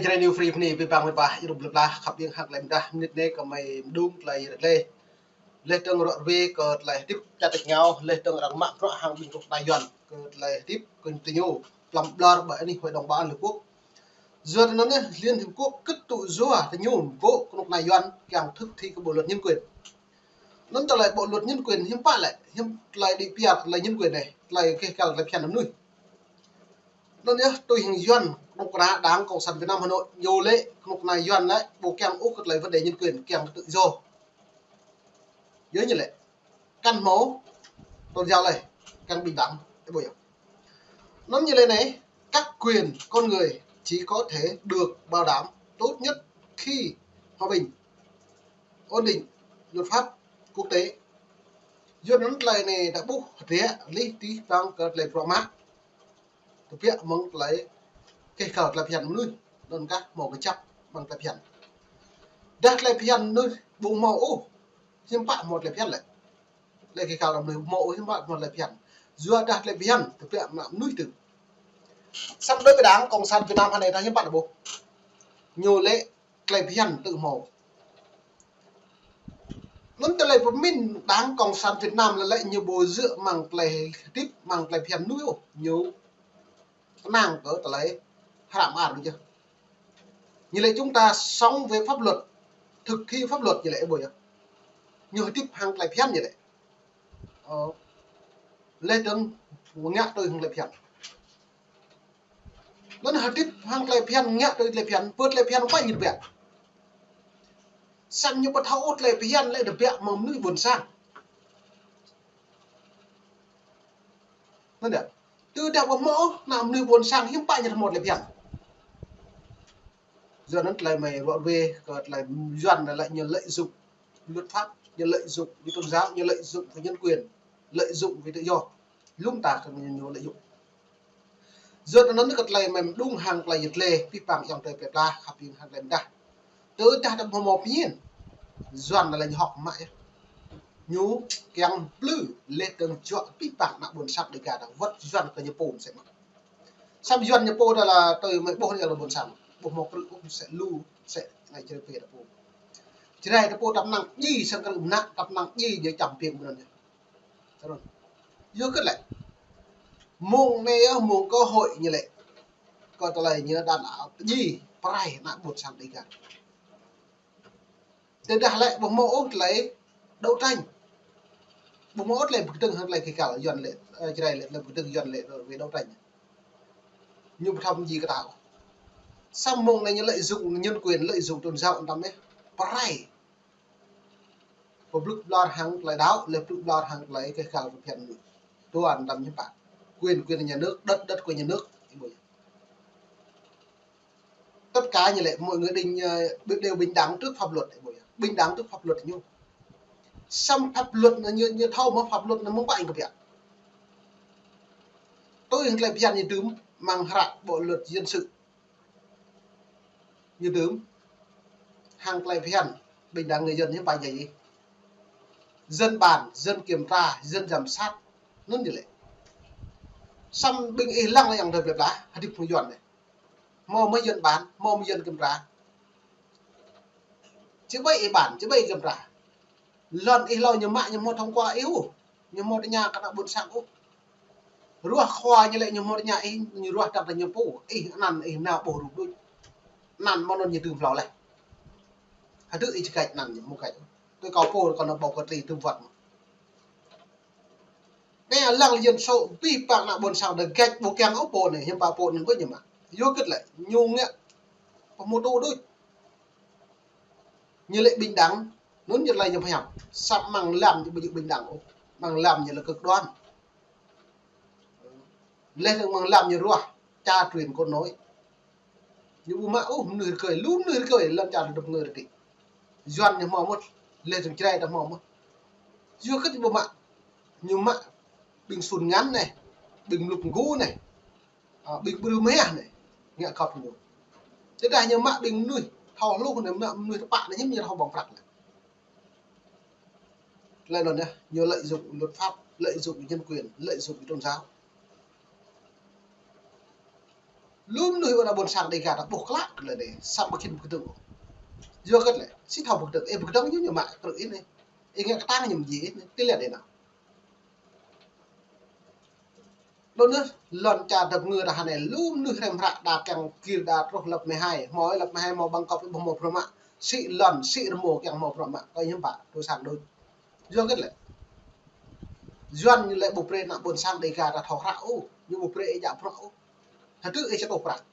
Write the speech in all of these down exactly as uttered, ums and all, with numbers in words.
Jrai New Free Pni, ƀing ƀing mơi pah, ih rup lĕ plah, khăp ƀing hăng tơlơi mdah, mơnit anai kơ mơi mơdung tơlơi rơleh. Leh tơ̆ng rŏ rơwe kơ tơlơi hơdip čar tơ̆k ngao, leh tơ̆ng arăng mă prăk hăng ƀing kơnuk kơna Yuan, kơ tơlơi hơdip kơ tơñu, plăm ƀlŏr ƀơi anih Hội đồng Bảo an Liên Hợp Quốc. Yua anŭn anai, Liên Hợp Quốc kơtư̆ yua tơñu, ƀô̆ kơnuk kơna Yuan, kiăng thực thi kơ bộ luật nhân quyền. Anŭn tơlơi bộ luật nhân quyền hiư̆m pă lĕ, hiư̆m tơlơi đĭ pia tơlơi nhân quyền anai, tơlơi keh kăl tơlơi phiăn mơnuih. Anŭn yơh, tui hăng Yuan, kơnuk kơna Đảng Cộng sản Việt Nam Hà Nội, ñu lĕ, kơnuk kơna Yuan lĕ, ƀu kiăng ôh kơ tơlơi vấn đề nhân quyền, kiăng kơtư̆ yua. Yua ñu lĕ, kăn hmâo tôn giáo lĕ, kiăng bình đẳng, ih ƀuh yơh. Anŭn ñu lĕ anai, các quyền con người chỉ có thể được bảo đảm tốt nhất khi hòa bình, ổn định, luật pháp quốc tế. Yua anŭn tơlơi anai ta ƀuh hơdră lih tih pang kơ tơlơi bruă mă. Tơbiă mơ̆ng tơlơi keh kăl tơlơi phiăn mơnuih, anŭn kah hmâo kơjăp ƀăng tơlơi phiăn. Dah tơlơi phiăn mơnuih ƀu hmâo ôh, hiư̆m pă hmâo tơlơi phiăn lĕ. Tơlơi keh kăl mơnuih ƀu hmâo ôh, hiư̆m pă hmâo tơlơi phiăn. Yua dah tơlơi phiăn, tơbiă mă mơnuih tŭ. Samơ̆ đối với Đảng Cộng sản Việt Nam hơnai ta hiư̆m pă ta ƀuh. Ñu lĕ tơlơi phiăn tŭ hmâo. Anŭn tơlơi pơmĭn Đảng Cộng sản Việt Nam lĕ lĕ ñu ƀu djơ̆ mơ̆ng tơlơi hơdip, mơ̆ng tơlơi phiăn mơnuih ôh. Ñu kơnang kơ tơlơi hră mơar ƀu djơ̆. Ñu lĕ chúng ta sống với pháp luật, thực thi pháp luật ñu lĕ ih ƀuh yơh. Ñu hơdip hăng tơlơi phiăn ñu lĕ. Ơ, leh tơ̆ng ngă tui hăng tơlơi phiăn. Anŭn hơdip hăng tơlơi phiăn, ngă tui tơlơi phiăn, pơ tơlơi phiăn ƀu ñu tơbiă. Samơ̆ ñu ƀu thâo ôh tơlơi phiăn lĕ tơbiă mơ̆ng mơnuih ƀôn sang. Anŭn yơh. Tơdah ƀu hmâo ôh, ană mơnuih ƀôn sang hiư̆m pă ñu hmâo tơlơi phiăn. Yua anŭn tơlơi mơi rŏ rơwe kơ tơlơi Yuan anai lĕ ñu lợi dụng luật pháp, ñu lợi dụng về tôn giáo, ñu lợi dụng về nhân quyền, lợi dụng về tự do. Lŏm ta kơ ñu, ñu lợi dụng. Yua anŭn kơ tơlơi mơi mơdung hăng tơlơi yơh tơlơi, pih pang ayŏng adơi plơi pla, khăp ƀing hăng tơlơi mdah. Tơdah ta ƀu hmâo pơmĭn, Yuan anai lĕ ñu hŏk mă yơh. Ñu kiăng plư, leh tơ̆ng juă pih pang ană ƀôn sang Đêga ta, wơ̆t Yuan kơ ñu pô mơsĕ mơ̆n. Samơ̆ Yuan ñu pô ta lĕ tui mơi ƀuh ñu lĕ ƀôn sang. Ƀu hmâo krư̆ ôh, mơsĕ lu, mơsĕ anai Jrai pô ta pô. Jrai ta pô tăp năng djai sang krư̆ mơnă, tăp năng djai ñu čăm piêng ƀu anŭn yơh. Tơrun. Yua kơ lĕ. Mơ̆ng anai yơh, mơ̆ng cơ hội ñu lĕ. Kơ tơlơi ñu đàn áp djai, pơrai ană ƀôn sang Đêga. Tơdah lĕ ƀu hmâo ôh tơlơi đấu tranh. Ƀu hmâo ôh tơlơi pơkơdơ̆ng hăng tơlơi keh kăl Yuan lĕ, ơ, Jrai lĕ, tơlơi pơkơdơ̆ng Yuan lĕ, ơ, về đấu tranh. Ñu ƀu thâo pơjing kơ ta ôh. Samơ̆ mơ̆ng anai ñu lợi dụng nhân quyền, lợi dụng tôn giáo anŭn tăm yơh. Pơrai. Pơblŭk ƀlŏr hăng tơlơi đăo, lĕ blŭk ƀlŏr hăng tơlơi keh kăl phiăn mơnuih. Tuan tăm ñu pă. Quyền, quyền nhà nước, đất, đất của nhà nước. Ih ƀuh yơh. Tất cả ñu lĕ mọi người bình, ờ, đều bình đẳng trước pháp luật, ih ƀuh yơh. Bình đẳng trước pháp luật ñu. Samơ̆ pháp luật anai ñu, ñu thâo mơ̆ pháp luật anai mơ̆ng pă ñu kơbiă. Tui hăng tơlơi phiăn ñu dưm mơ̆ng hră bộ luật dân sự. Ñu dưm hăng tơlơi phiăn bình đẳng người dân hiư̆m pă djai ih. Dân bàn, dân kiểm tra, dân giám sát. Anŭn ñu lĕ. Samơ̆ ƀing ih lăng lĕ ayŏng adơi plơi pla, hơdip hăng Yuan anai. Hmâo mơ̆ dân bàn, hmâo mơ̆ dân kiểm tra. Či ƀai ih bàn, či ƀai ih kiểm tra. Lŏn ih hlâo ñu mă ñu hmâo thông qua ih ôh. Ñu hmâo tơña kơ ană ƀôn sang ôh. Ruah khua ñu lĕ ñu hmâo tơña ih, ñu ruah tăp tơ ñu pô. Ih anăn ih nao ƀuh rup đôč. Anăn mơ̆n anŭn ñu dưm hlâo leh. Hơdră ih či gač anăn ñu hmâo gač. Tui kâo pô kâo nao ƀuh kơ tơlơi dưm wơ̆t mơ̆n. Anai lăng lĕ dân số pih pang ană ƀôn sang ta gač ƀu kiăng ôh pô anai, hiư̆m pă pô anŭn ƀu ñu mă. Yua kơ lĕ ñu ngă pơhmutu đôč. Ñu lĕ bình đẳng, anŭn ñu tơlơi ñu pơhiăp. Samơ̆ mơ̆ng lăm ñu ƀu djơ̆ bình đẳng ôh. Mơ̆ng lăm ñu lĕ cực đoan. Leh tơ̆ng mơ̆ng lăm ñu ruah, cha truyền con nối. Ñu ƀu mă ôh mơnuih rơgơi, lu mơnuih rơgơi, lăm čar ta dŏ pơngơi rơdĭ. Yuan ñu hmâo mơ̆n, leh tơ̆ng Jrai ta hmâo mơ̆n. Yua kơ ƀu mă, ñu mă ƀing sun ngăn anai, ƀing mlŭk mgu anai. Ơ, ƀing ƀrư̆ mơhiăh anai, ngă khŏp ñu. Tơdah ñu mă ƀing mơnuih thâo hluh anai, mă mơnuih tơpă anai, hiư̆m ñu thâo ƀơ̆ng prăk anai. Tơlơi anŭn yơh, ñu lợi dụng luật pháp, lợi dụng nhân quyền, lợi dụng tôn giáo. Lŏm mơnuih ană ƀôn sang Dega ta ƀuh klă tơlơi anai, samơ̆ khĭn pơkơdơ̆ng. Yua kơ tơlơi, si thâo pơkơdơ̆ng, ih pơkơdơ̆ng ñu ñu mă krư̆ ih anai. Ih ngă kơtang ñu mơji ih anai, tơlơi anai nao. Đôč anai, lŏn čar dăp ngơ ta hơnai, lŏm mơnuih hrăm hră đa kiăng gir đa truh lăp mơhai, hmâo lăp mơhai hmâo bằng cấp ƀu hmâo prŏng mă, sĭ lŏn, sĭ rơmô kiăng hmâo prŏng mă, kơ hiư̆m pă, tui sang đôč. Yua kơ tơlơi. Yuan ñu lĕ ƀu brơi ană ƀôn sang Dega ta thâo hră ôh, ñu ƀu brơi ih djă bruă ôh. Hơdră ih čơtuh prăk.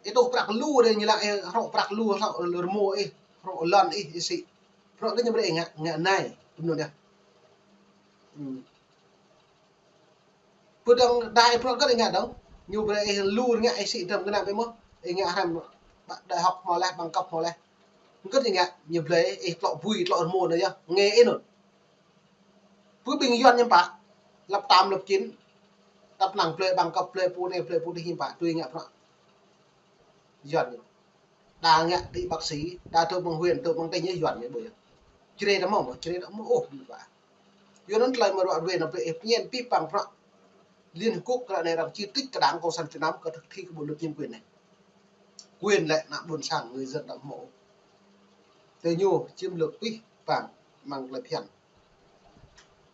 Ih tuh prăk lu dih ñu lăng ih hrŏ prăk lu, hrŏ rơmô ih, hrŏ lŏn ih, ih sĭ. Bruă kơ ñu brơi ih ngă, ngă anai, tui anŭn yơh. Hmm. Pơdơ̆ng đa ih bruă kơ ih ngă dơ̆ng, ñu brơi ih lu ngă ih sĭ dơ̆ng kơnang pơ mơ̆, ih ngă hrăm đại học hmâo laih, bằng cấp hmâo laih. Kơ ih ngă, ñu blơi ih tlŏ bui, tlŏ rơmô anai yơh, ngă ih anŭn. Pơ ƀing Yuan hiư̆m pă, lăp tám, lăp chín, tăp năng blơi bằng cấp, blơi pô anai, blơi pô adih hiư̆m pă, tui ngă bruă. Yuan ñu. Đa ngă đi bác sĩ, đa tơ mơ̆ng huyện, tơ mơ̆ng tỉnh ñu Yuan ñu ƀu yơh. Čơrê ta hmâo mơ̆, čơrê ta hmâo ôh, hiư̆m pă. Yua anŭn tơlơi mơ̆ ruă ruê anŭn brơi ih pơñen pĭ păng bruă. Liên Hợp Quốc ră anai arăng chỉ trích kơ Đảng Cộng sản Việt Nam kơ thực thi kơ bộ luật nhân quyền anai. Quyền lĕ ană ƀôn sang người dân ta hmâo. Tơ ñu chiến lược pĭ păng mơ̆ng tơlơi phiăn.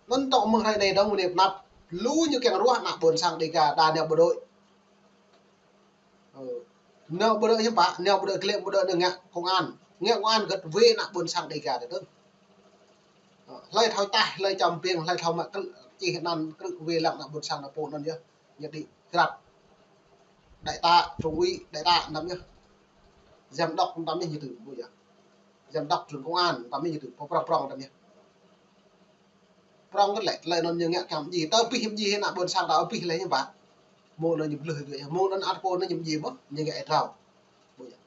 Anŭn tŏ mơ̆ng hrơi anai dơ̆ng mơ̆ng anai pơ anăp, lu ñu kiăng ruah ană ƀôn sang Dega đa nao bộ đội. Ơ, nao bộ đội hiư̆m pă, nao bộ đội kơ lĕ bộ đội anŭn ngă công an. Ngă công an gơ̆t wê ană ƀôn sang Dega ta dơ̆ng. Ơ, hlơi thâo taih, hlơi čăm ƀing, hlơi thâo mă krư̆, čih anăn krư̆ wê lăng ană ƀôn sang ta pô anŭn yơh. Ñu đĭ krăp. Đại tá, trung úy, đại tá anăm yơh. Giám đốc anăm yơh ñu tŭ, ƀu yơh. Giám đốc trưởng công an anăm yơh ñu tŭ, pô prŏng prŏng anăm yơh. Prŏng kơ lĕ, tơlơi anŭn ñu ngă kiăng mơji, tơ abih mơji ană ƀôn sang ta abih lĕ hiư̆m pă. Mơ̆ng anŭn ñu blưh kơ, mơ̆ng anŭn ăt pô anŭn ñu mơji mơ̆, ñu ngă ih trao. Ƀu yơh.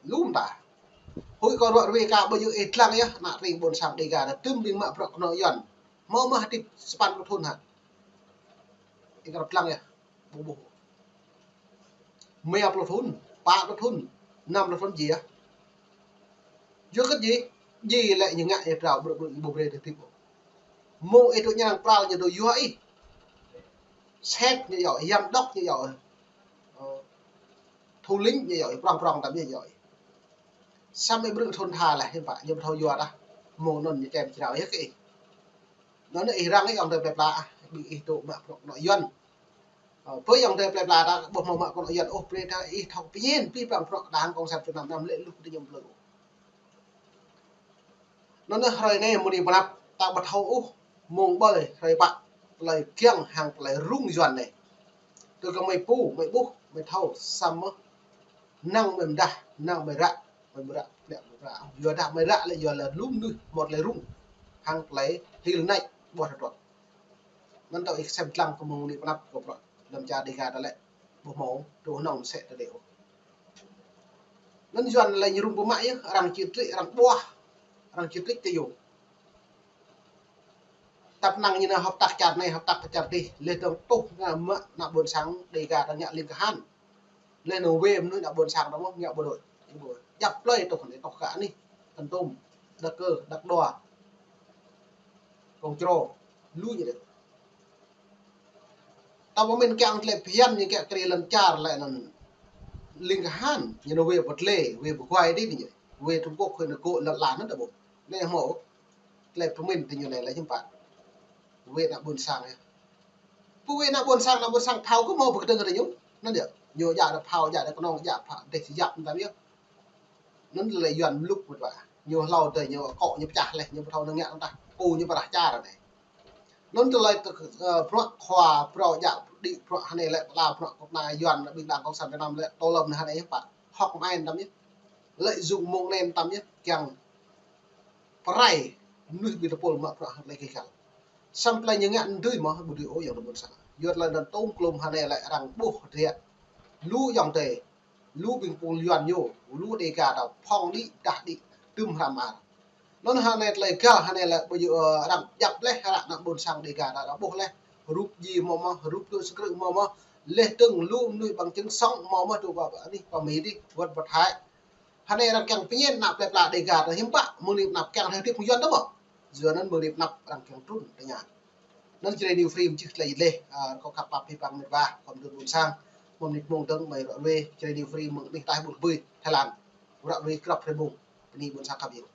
Lŏm ta. Huĭ kơ ruă ruê ka ƀu djơ̆ ih lăng yơh, ană tring ƀôn sang Dega ta tŭm ƀing mă bruă kơnơ̆ng Yuan. Hmâo mơ̆ hơdip sapăn pluh thŭn hă. Ih kơ lăng yơh. Ƀu ƀuh. Rơma pluh thŭn, pă pluh thŭn, năm pluh thŭn djai. Yua kơ djai, djai lĕ ñu ngă ih trao bruă bruă ƀu brơi tơtip ôh. Mơ̆ng ih tŭ ñang pral ñu tŭ yua ih. Sếp ñu yua, giám đốc ñu yua. Ơ, thủ lĩnh ñu yua, prŏng prŏng anăm ñu yua. Samơ̆ ih brư̆ thŭn tha laih, hiư̆m pă, ñu ƀu thâo yua tah. Mơ̆ng anŭn ñu čem črao yơh kơ ih. Anŭn ih răng ih ayŏng adơi plơi pla, ƀing ih tŭ mă bruă kơnơ̆ng Yuan. Ơ, pơ ayŏng adơi plơi pla ta ƀu hmâo mă kơnơ̆ng Yuan ôh, brơi ta ih thâo pơñen pĭ păng bruă Đảng Cộng sản Việt Nam anăm lĕ luh kơ ñu blơi ôh. Anŭn hrơi anai mơ̆ng anai pơ anăp ta ƀu thâo ôh, mơ̆ng ƀơi hrơi pă, tơlơi kiăng hăng tơlơi rŭng Yuan anai. Tơ kơ mơi pô, mơi ƀuh, mơi thâo, samơ̆ năng mơi mơdah, năng mơi ră, mơi ră, lĕ mơi ră. Yua dah mơi ră lĕ yua lĕ lŏm mơnuih, mơ̆t lĕ rŭng. Hăng tơlơi hil nač, ƀuh tơdruă. Anŭn tơl ih sem lăng kơ mơ̆ng anai pơ anăp kơ bruă lăm čar Dega ta lĕ. Ƀu hmâo, tŭ hnong mơsĕ ta lĕ ôh. Anŭn Yuan lĕ ñu rŭng pơmă yơh, arăng chỉ trích, arăng ƀuah, arăng chỉ trích tơ yơh. Tăp năng ñu nao hợp tác čar anai, hợp tác čar adih, leh dơ̆ng tŭ ngă mă ană ƀôn sang Dega ta ngă ling kơhan. Leh anŭn wê mơnuih ană ƀôn sang ta mơ̆ ngă bộ đội. Djăp plơi tŭ kơ anai, tŭ kơ anih, Kon Tum, Dak Kơ, Dak Đoa, Kông Trô, lu ñu dêh. Ta pơmĭn kiăng tơlơi phiăn ñu kiăng krê lŏn čar lĕ anŭn ling kơhan, ñu nao wê pơtlê, wê pơguai dih ñu. Wê Trung Quốc, wê nao gŏ lŏn lan anŭn ta ƀuh. Anai hmâo, tơlơi pơmĭn tơ ñu anai lĕ hiư̆m pă. Wê ană ƀôn sang yơh. Pơ wê ană ƀôn sang, ană ƀôn sang thâo kơ hmâo pơkơdơ̆ng kơ ñu. Anŭn yơh, ñu djă đa phao, djă đa kơnơ̆ng, djă phao, dêh si djăp anŭn tam yơh. Anŭn tơlơi Yuan mlŭk mơ̆t wa. Ñu hlâo tơ ñu akŏ ñu pơčah leh, ñu ƀu thâo nao ngă anŭn tah. Kơ ñu pơrah čar anai. Anŭn tơlơi tơ, ơ, bruă khua, bruă djă, đĭ bruă hơnai lĕ, pơla bruă kơ ană Yuan, ƀing Đảng Cộng sản Việt Nam lĕ, tơlơi anŭn hơnai pă. Hŏk mơai tam yơh. Lợi dụng mơ̆ng anai tam yơh, kiăng pơrai mơnuih ƀing ta pôl mă bruă hăng tơlơi gêh găl. Samơ̆ tơlơi ñu ngă anŭn dưi mơ̆, ƀu dưi ôh ayŏng adơi ƀôn sang. Yua tơlơi anŭn tôm klôm hơnai lĕ arăng ƀuh hơdră. Lu ayŏng adơi, lu ƀing pô Yuan ñu, lu Dega ta phŏng đĭ, dah đĭ, tŭm hrăm ar. Anŭn hơnai tơlơi găl hơnai lĕ ƀu djơ̆, ơ, arăng djăp leh hră ană ƀôn sang Dega ta arăng ƀuh leh. Rup djai hmâo mơ̆, rup tŭ sơkrư̆ hmâo mơ̆, leh dơ̆ng lu mơnuih bằng chứng sống hmâo mơ̆ tŭ pơ anih pơ Mi dih, wơ̆t pơ Thái. Hơnai arăng kiăng pơñen ană plơi pla Dega ta hiư̆m pă, mơ̆ng anai pơ anăp kiăng hơdip hăng Yuan ta mơ̆. Yua anŭn mơ̆ng anai pơ anăp arăng kiăng trŭn tơña. Anŭn Jrai New Free mơ̆ čih tơlơi dih leh, ơ, kâo khăp pap pĭ păng mĕt wa, kâo mơ̆ dơ̆ng ƀôn sang. Mơ̆ng anai mơ̆ng dơ̆ng, mơi ră ruai, Jrai News Free mơ̆ng anih ataih ƀun kơbơi Thái Lan. Ră ruai krăp hrơi mông, bơni ƀôn sang khăp yơh.